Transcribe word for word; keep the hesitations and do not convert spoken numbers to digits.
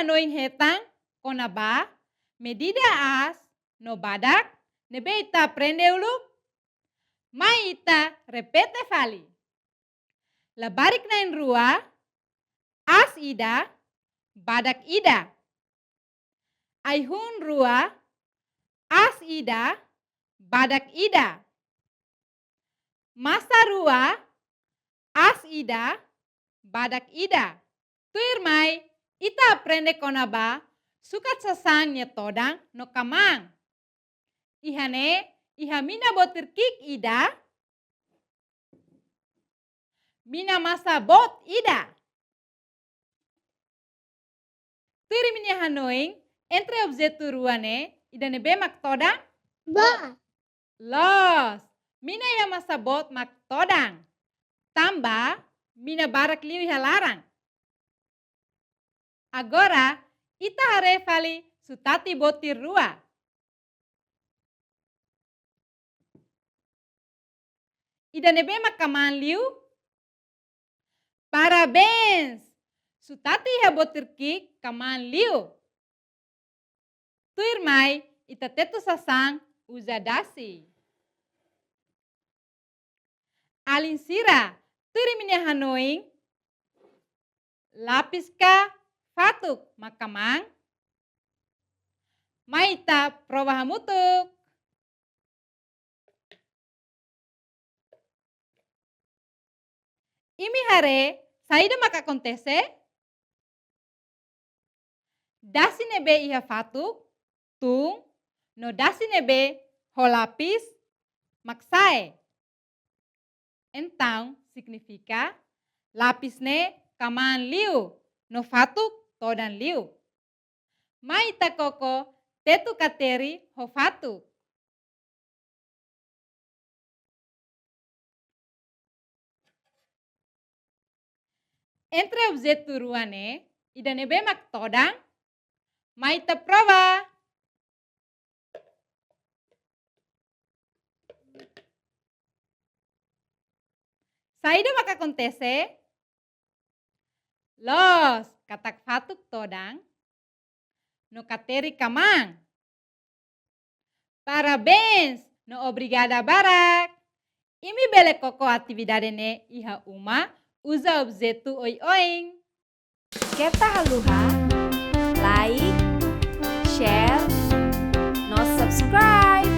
hanoin hetan kona-ba medida aas no badak ne'ebé ita aprende uluk? Mai ita repete fali. Labarik na'in-rua, aas ida, badak ida. Ai-hun rua, aas ida, badak ida. Masa rua, aas ida, badak ida. Tuirmai, ita aprende kona-ba sukat sasán nia todan no kamaan. Iha ne'e, iha mina botir ki'ik ida, mina masa boot ida. Tuir imi-nia hanoin, entre objetu rua ne'e, ida ne'ebé mak todan? Boot. Loos, mina iha masa boot mak todan. Tanba, mina barak liu iha laran. Agora, ita haree fali sutati botir rua. Ida ne'ebé mak kamaan liu? Parabéns! Sutati iha botir ki'ik kamaan liu. Tuirmai, ita tetu sasán uza dasi. Alin sira, tuir imi-nia hanoin, lapis ka fatuk mak kamaan? Mai ita prova hamutuk. Imi haree, saida mak akontese? Dasi ne'ebé iha fatuk tun, no dasi ne'ebé ho lapis mak sa'e. Entaun, signifika, lapis ne'e kamaan liu, no fatuk todan liu. Mai ita koko tetu kateri ho fatuk. Entre objetu rua ne'e, ida ne'ebé mak todan? Mai ita prova. Saida mak akontese? Loos, katak fatuk todan no kateri kamaan. Parabéns, no obrigada barak. Imi bele koko atividade ne'e iha uma, uza objetu oioin. Keta haluha, like, share, no subscribe.